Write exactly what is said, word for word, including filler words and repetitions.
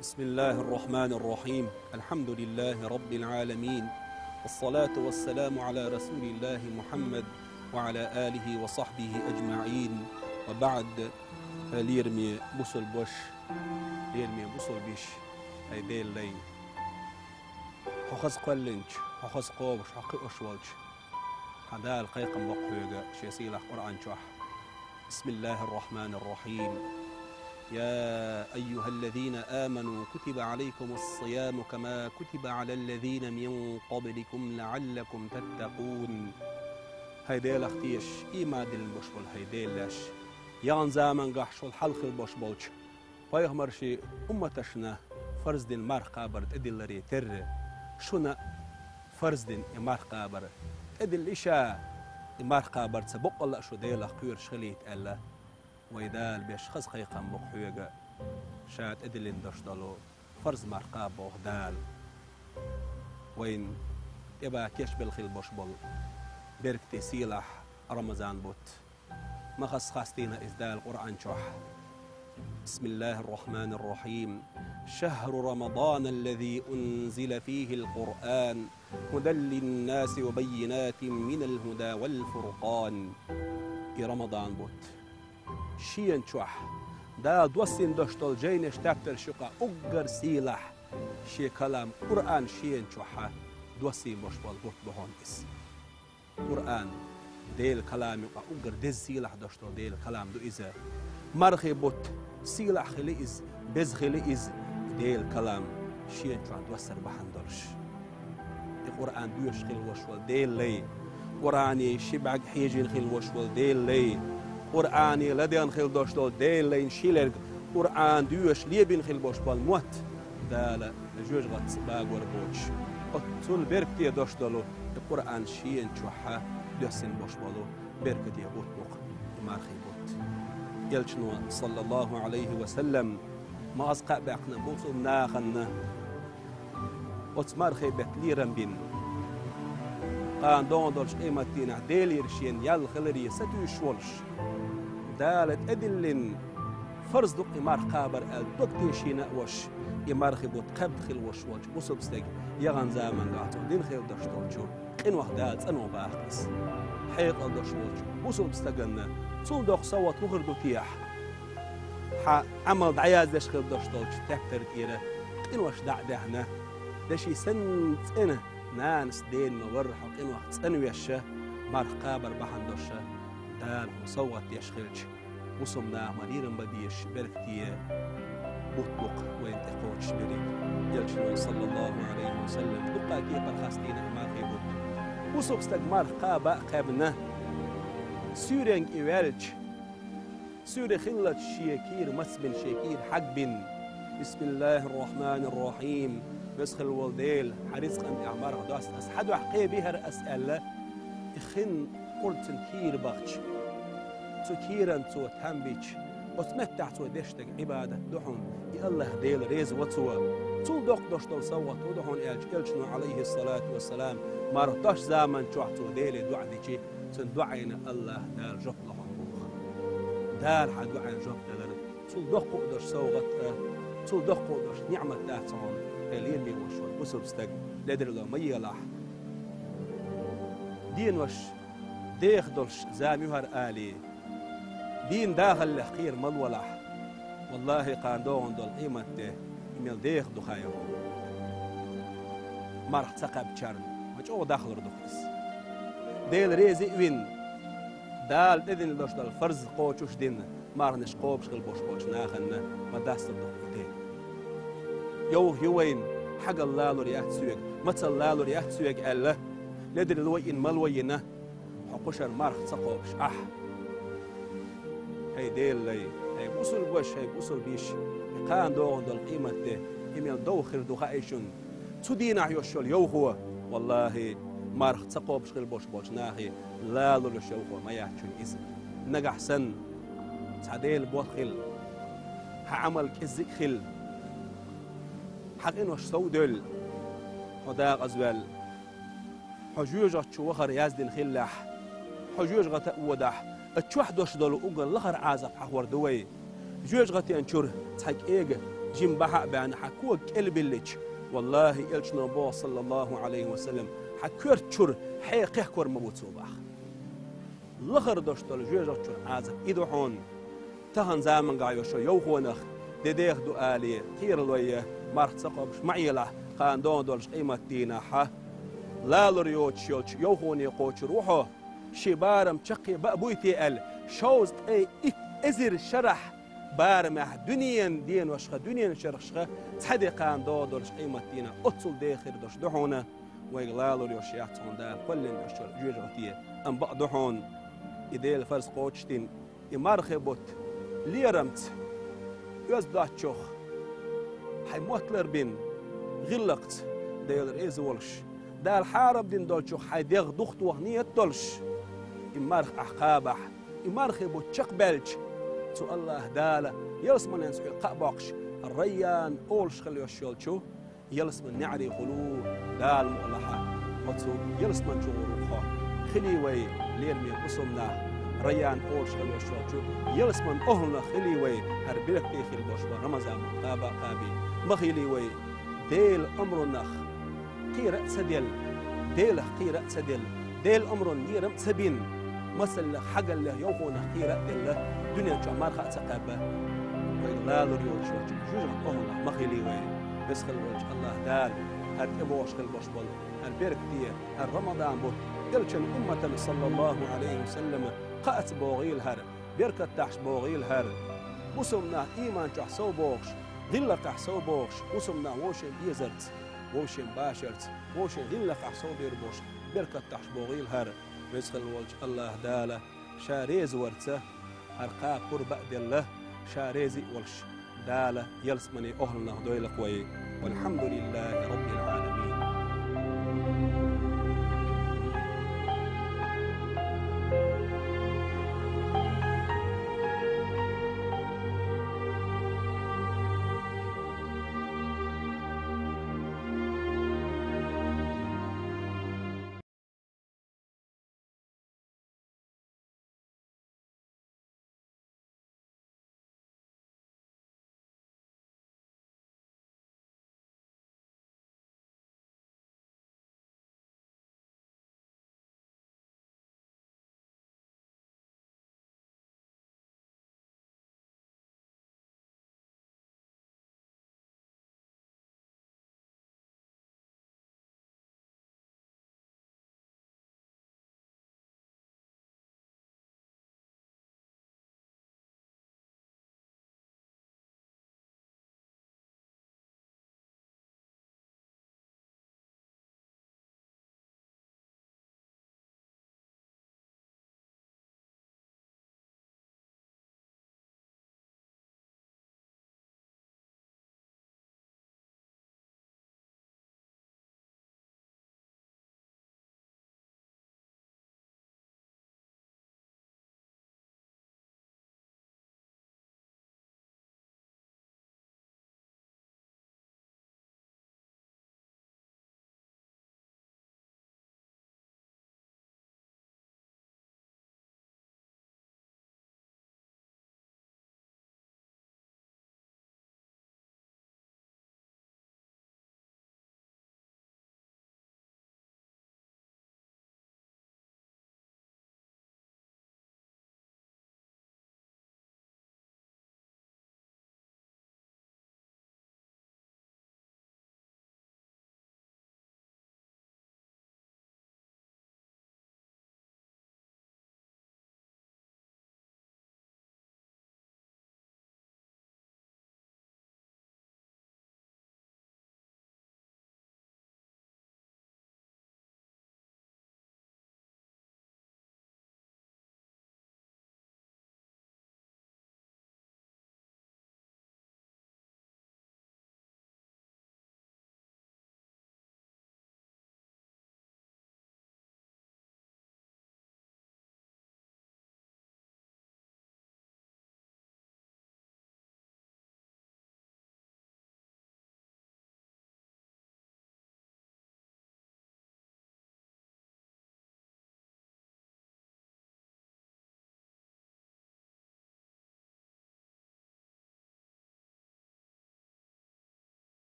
بسم الله الرحمن الرحيم. الحمد لله رب العالمين. والصلاة والسلام على رسول الله محمد وعلى آله وصحبه أجمعين. وبعد. Лераме бусалба ваша, лераме бусалба йиша, хӀай Даьла лай. Хьо хаза кхоьллинчу, хьо хаза кхобуш, хьо кхиош волчу хьан Дала кхайкхам бо-кх хьоьга шен сийлахь Къуръан чохь. بسم الله الرحمن الرحيم. يا أيها الذين آمنوا كتب عليكم الصيام كما كتب على الذين من قبلكم لعلكم تتقون. ХӀай Делах тешаш, ийман диллина болуш болу хӀай Делан лайш, яханчу заманчохь шул хьалха хилла болуш болчу пайхамарийн умматашна фарз дина марха кхабар тӀедилларе терра, шуна а фарз дина и марха кхабар тӀедиллина, и марха кхабарца баккъалла а шу Делах кхоьруш хилийта аьлла, вайн Дала беш хаза кхайкхам бо-кх хьоьга, Ша тӀедиллина долуш долу фарз марха кхаба боху Дала. Вайна тӀебан кечбелла хилла болуш болу беркате сийлахь Рамазан бутт. Ма хаза хастийна иза Дала Къуръан чохь. بسم الله الرحمن الرحيم. شهر رمضان الذي أنزل فيه القرآن هدى للناس وبينات من الهدى والفرقان. И Рамадан бутт. Шена чохь Дала доссийна долуш долу жайнаш тептарш юкъа уггар сийлахь Шен калам Къуръан шена чохь доссийна болуш болу бутт бу хьуна иза. Къуръан Делан калам юкъа уггар деза сийлахь долуш долу Делан калам ду иза. Мархи бутт сийлахь хили иза, беза хили иза, Делан калам шена чохь доссар бахьана долуш. И Къуръан доьшуш хила ваш волу Делан лай, Къуръане ши бӀаьрг хьежийна хила ваш волу Делан лай, Къуръане ладегӀна хила долуш долу Делан лайн ши лерг Къуръан доьшуш лебина хила болуш болу мотт Дала жоьжахатца багор боцуш, оццул беркате долуш долу и Къуръан шена чохь доьссина болуш болу беркате бутт бу-кх и мархи бутт. Элчано, саллаллаху Ӏалайхи ва саллам, маза кхаъ баьккхина бусалба нахана оцу мархи бетта лерам бина, кхана догӀун долчу къематдийнахь Делера шена ял хиларе сатуьйсуш волуш, Дала тӀедиллина фарз ду-кх и марха кхабар аьлла дог тешийна а ваш, и мархи бутт кхаьбна хила ваш волчу бусалба стеган яханчу заманчохь цо дина хила долуш долчу къинойх Дала цӀанван баккха иза. Хьекъал долуш волчу бусалба стаганна цул доккха совгӀат хӀун хир ду техьа? Хьан Ӏамал дӀаяздеш хила долуш долчу тептар тӀера къинош дӀа а даьхна, деши санна цӀена нанас дена ма-варра хьо къинойх цӀанвеш, марха кхабар бахьана долуш Дала хьуна совгӀат деш хилча, бусалба наха ма лерам бан безаш беркате бутт бу-кх вайна тӀекхочуш берриг. Элчано, саллаллаху Ӏалайхи ва саллам, дуккха а кепара хастийна и мархи бутт. Бусалба стаг марха кхаба а кхаьбна, суьйренга и ваьлча, суьйре хиллачу шен кийра мацбина, шен кийра хьагбина: «Бисмиллахир-рахманир-рахим. Веза хила волу Дела, хьан рицкъан тӀехь марха доста ас хьан дуьхьа кхебира ас», — аьлла, и хин къурд цуьнан кийра бахча, цу кийран цо там бича, оцу меттехь цо деш дерг Ӏибадат ду хьуна, и АллахӀ Дела реза во цо. Цул доккха долуш долу совгӀат хӀун ду хьуна аьлча, Элчано, Ӏалайхиссалату вассалам, марха доссачу заман чохь цо Деле доӀа дичи, цуьнан доӀайна АллахӀ Дала жоп ло хьуна боху. Дала хьан доӀайна жоп далар цул доккха а долуш совгӀат а, цул доккха а долуш ниӀмат дац хьуна, хьайн лераме ваш волу бусалба стаг, ледарло ма елахь. Денош деха долуш зама ю хӀара алий, дийнан дахаллех кхера ма лолахь. Валлахи, кхана догӀун долу къематде и мел деха ду хаий хьуна. Марха ца кхаьбначарна ма чӀогӀа дахлур ду-кх иза. Дела реза а вина, Дала тӀедиллина долуш долу фарз кхочуш дина, марханаш кхобуш хила болуш болчу нахана ма дасталур ду-кх и де. Йовха ю вайна, хьагалла лалур яц соьга, мацалла лалур яц соьга аьлла, ледарло йина, мало йина, хьо кхушара марха ца кхобуш ахь. ХӀай Делан лай, хӀай бусалба ваша, хӀай бусалба йиша, и кхана догӀун долу къематде и мел довха хир ду хаий шуна? Цу дийнахь йолуш йолу йовхо, валлахи, марха ца кхобуш хила болуш болчу нахе лалур йолуш йовхо ма яц шуна иза. Нагахь санна, цхьа Делан бот хилла, хьан Ӏамал кӀеззиг а хилла, хьан къинош сов а девлла, хьо декъаза ваьлла, хьо жоьжахати чу вахар яздина хиллехь, хьо жоьжахати а водахь, оцу чохь долуш долу уггар лахара Ӏазап хьахор ду вай. Жоьжахатин чуьра цхьа кӀега жим бахьа а баьнна, хьан кога кӀелбиллича, валлахӀи, элчано боху, саллаллахӀу Ӏалайхи ва саллам, хьан коьрта чуьра хье кхехкор ма бу цо боху. Лахара долуш долу жоьжахати чуьра Ӏазап и ду хьуна. Тахана заманахь йолчу йовхонах де деха ду алий, кхералой, марха ца кхобуш ма Ӏелахь, кхана догӀун долчу къематдийнахь. Лалур йоцуш йолчу йовхоне кхочур ву хьо, шен барам чаккхе баа буй те аьлла, шовзткъе итт эзар шарахь барамехь дуьненан деношха, дуьненан шарахьашха цхьа де кхана догӀун долчу къематдийнахь оццул деха хир долуш ду хьуна. Вайга лалур йолуш яц хьуна Дала кхоьллина йолчу жоьжахати, амма бакъ ду хьуна, и Делан фарз кхочушдина, и мархи бутт лерамца, оьзда доцчух, хьайн мотт ларбина, гӀиллакхца, Дела реза волуш, Дала хьарам дина долчух хьайн дегӀ духтоха нийят долуш, и марха ахь кхабахь, и мархи бутт чекхбаьлча, цу АллахӀ Дала ялсаманенца хьоьга кхаъ боккхуш, Райян олуш хила йолуш йолчу ялсаманин неӀарехула ву Дала мукъалахь. Оцу ялсамани чу гӀур ву хьо. Хилий вай, лераме бусалба нах, Райян олуш хила йолчу ялсаманин охӀланах хилий вай, хӀара беркате хила болуш болу Рамазан бутт кхаба а кхаба. Ма хилий вай, Делан омранах кхера а ца делла, Делах кхера а ца делла, Делан омранна лерам а ца бина, масаллех, хьагаллех, йовхонах кхера а делла, дуьнен чохь марха а ца кхаьбна, вайга лалур йоцуш йолчу жоьжахати охӀланах ма хилий вай. Веза хила волчу АллахӀ Дала хӀара тӀебогӀуш хила болуш болу хӀара беркате, хӀара Рамадан бутт элчан умматана, саллаллахӀу Ӏалайхи ва саллама, кхаъца богӀийла хӀара, беркат дахьаш богӀийла хӀара. Бусалба нах ийман чохь сов богӀуш, гӀиллакхехь сов богӀуш, бусалба нах вовшийн безарца, вовшийн башарца, вовшийн гӀиллакхехь сов бер болуш, беркат дахьаш богӀийла хӀара. Веза хила волчу АллахӀ Дала Ша реза варца хӀара кхаба пурба а делла, Ша реза а волуш, Дала ялсаманин охӀланах дойла-кх вай. ВалхьамдулиллахӀи Раббил Ӏаламин.